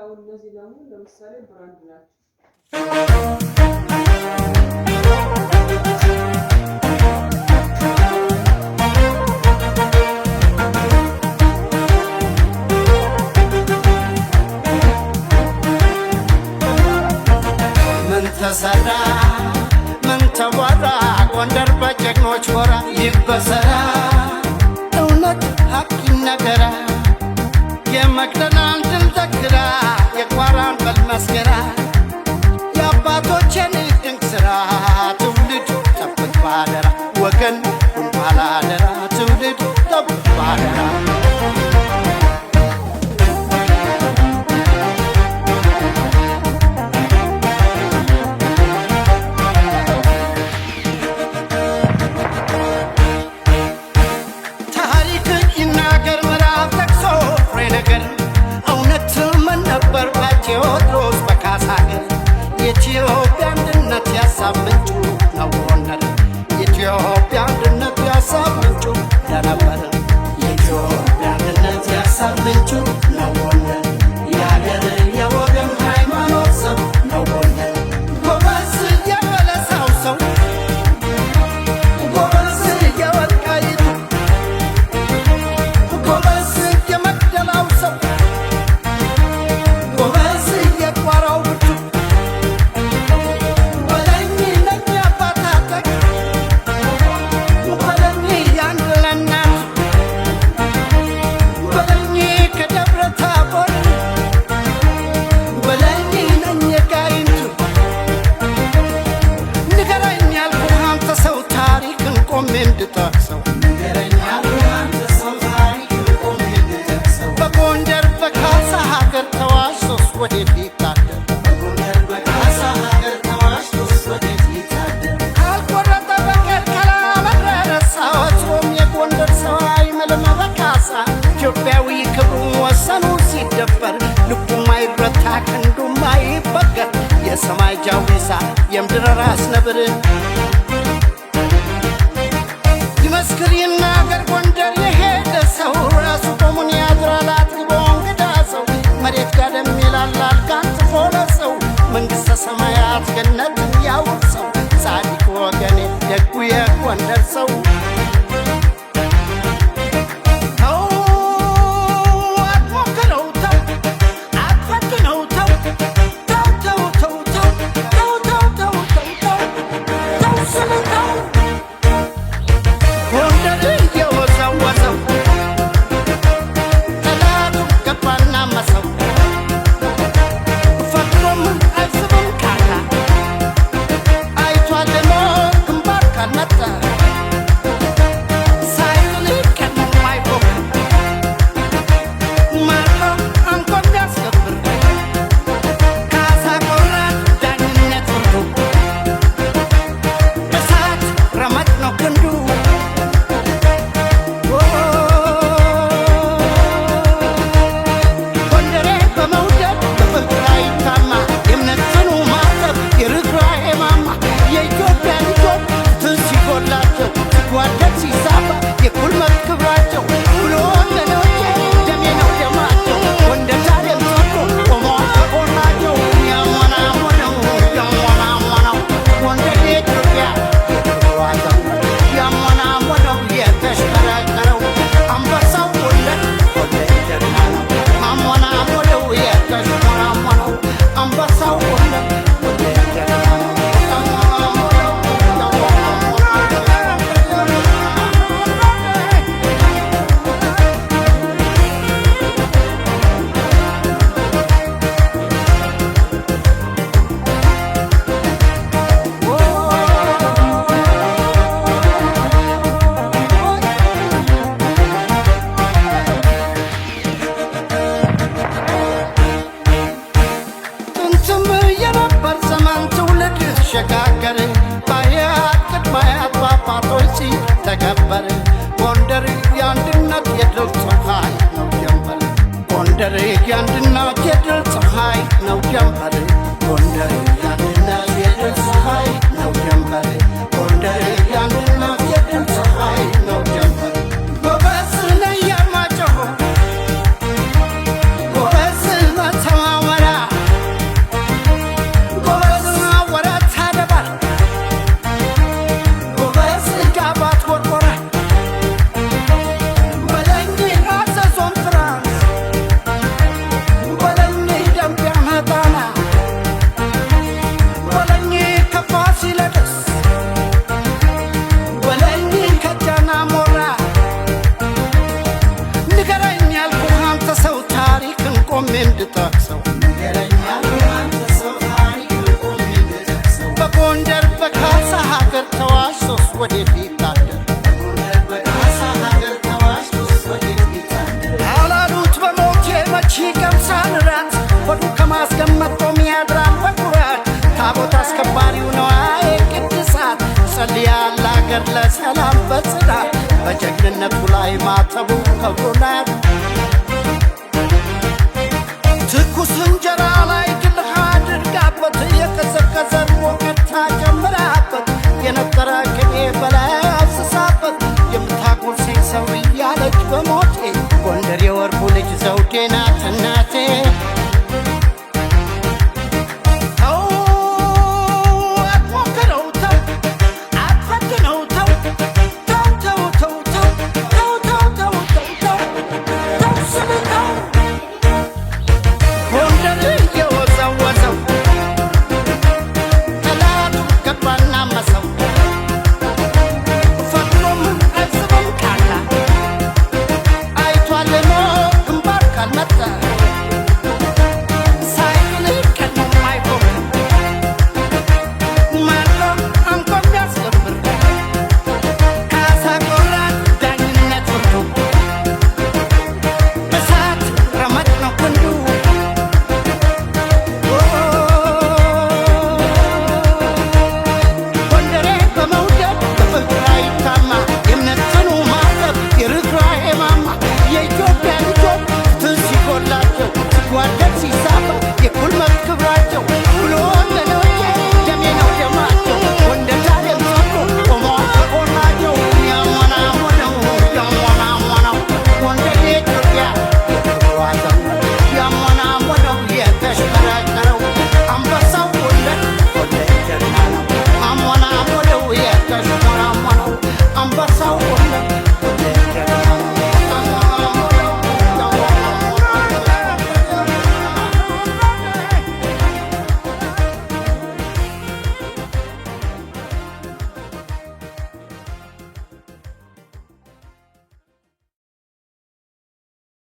ያው እነዚህ ደግሞ ለምሳሌ brand ናቸው። ምን ተሰራ ምን ተወራ ጎንደር በጀግኖች ጎራ ይበሰራ እውነት ሀቅ ይነገራ የመቅደላን ድል ዘክራ የቋራን በል መስክራ የአባቶችን ድንቅ ስራ ትውልድ ጠብቅ ባደራ ወገን ሁን ባላደራ ትውልድ ጠብቅ ባደራ። ታሪክ ይናገር ምዕራፍ ጠቅሶ ፍሬ ነገር እውነት ምን ነበር በቴዎድሮስ በካሳ ሀገር የኢትዮጵያ አንድነት ያሳብ ምንጩ ነው ጎንደር የኢትዮጵያ አንድነት ያሳብ ምንጩ ለነበር የኢትዮጵያ አንድነት ያሳብ ምንጩ ነው ጎንደር የሀገር የወገን ሃይማኖት ሰው ነው ጎንደር ጎበዝ የበለሳው ሰው ጎበዝ የወልቃይቱ ጎበዝ የመቅደላው ሰው ጎበዝ የቋራው ብርቱ በለኝ ነኝ አባታጠቅ በለኝ ያንድ ለእናቱ በለኝ ከደብረ ታቦር በለኝ ነኝ የጋይንቱ ንገረኝ ያልኩህ አንተ ሰው ታሪክን ቆሜ እንድጠቅሰው በጎንደር በካሳ ሀገር ተዋሽቶስ ወዴት ሊታደር ካልቆረጠ በቀር ካላመረረ ወትሮም የጎንደር ሰው አይምልም በካሳ ኢትዮጵያዊ ክብሩ ወሰኑ ሲደፈር ልቡም አይረታ ክንዱም አይበገር የሰማይ ጃዊሳ የምድር ራስ ነብር ይመስክር ይናገር ጎንደር የሄደ ሰው ራሱ ቆሙን ያድራል አጥግቦ እንግዳ ሰው መሬት ጋደም ይላል አልጋ አንጥፎ ለሰው መንግሥተ ሰማያት ገነትን ያውርሰው ጻድቅ ወገኔ ደጉ የጎንደር ሰው። ተው አትሞክረው ተው አትፈትነው ተው ተው ተው ተው ተው ተው ተው ተው ተው ተው ተው ስልህ ተው ጎንደር እየወዘወዘው ጠላቱ ገባና መሰው ፈጥሮም አይስብም ካካ አይቷል ሞት ግንባር ካልመጣ ሳይጥል ቀድሞ አይፎክር ማርኮ አንቆ የሚያስገብር ካሳ ቆራጥ ዳኝነት ፍርዱ እሳት ረመጥ ነው ክንዱ። ጎንደሬ በመውደድ በፍቅር አይታማ የእምነት ጽኑ ማተብ የርኅራኄ ማማ የኢትዮጵያ ልጆች ፍትህ ሲጎላቸው ሲጓደል ሲዛባ የእኩል መብት ክብራቸው ብሎ ወገኖቼ ደሜ ነው ደማቸው ጎንደር ዛሬም ጸንቶ ቆሟል ከጎናቸው። ያሞናሞነው ያሞናሞነው ጎንደር የኢትዮጵያ የክብሯ ዘብ ያሞናሞነው የተሽከረከረው አንበሳው ጎንደር ጎንደር ጀግና ነው። አሞናሞነው የተሽሞናሞነው አንበሳው ጎንደር ጎንደር ጀግና ነው። አሞናሞነው ጥንትም የነበር ዘመን ትውልድ ሲሸጋገር በአያት ቅድመ አያት በአባቶች ሲተገበር ጎንደር የአንድነት የድል ፀሐይ ነው ጀንበር ጎንደር የአንድነት የድል ፀሐይ ነው ጀንበር ጎንደር የአንድነት የድል ፀሐይ ነው ጀንበር ጎንደር የአንድነት የድል ፀሐይ ነው ጀንበር ጎበዝ ነኝ አርማጭሆ ጎበዝ መተማ ወዴት ሊታደር? በካሳ ሀገር ተዋሽቶስ ወዴት ሊታደር? አላሉት በሞቴ መቼ ቀምሳል ራት፣ ሆዱ ከማስገመት ቆም ያድራል በኩራት። ታቦት አስከባሪው ነዋዬ ቅድሳት ጸልያል አገር ለሰላም በጽናት፣ በጀግንነቱ ላይ ማተቡ ከብሮናት። ትኩስ እንጀራ ላይ ድልህ አድርጋበት፣ የቀዘቀዘ ሞቀታ ጨምራበት፣ የነጠረ ቅቤ በላይ አፍስሳበት፣ የምታጎርሰኝ ሰው እያለች በሞቴ፣ ጎንደር የወርቁ ልጅ ዘውዴ ናት እናቴ።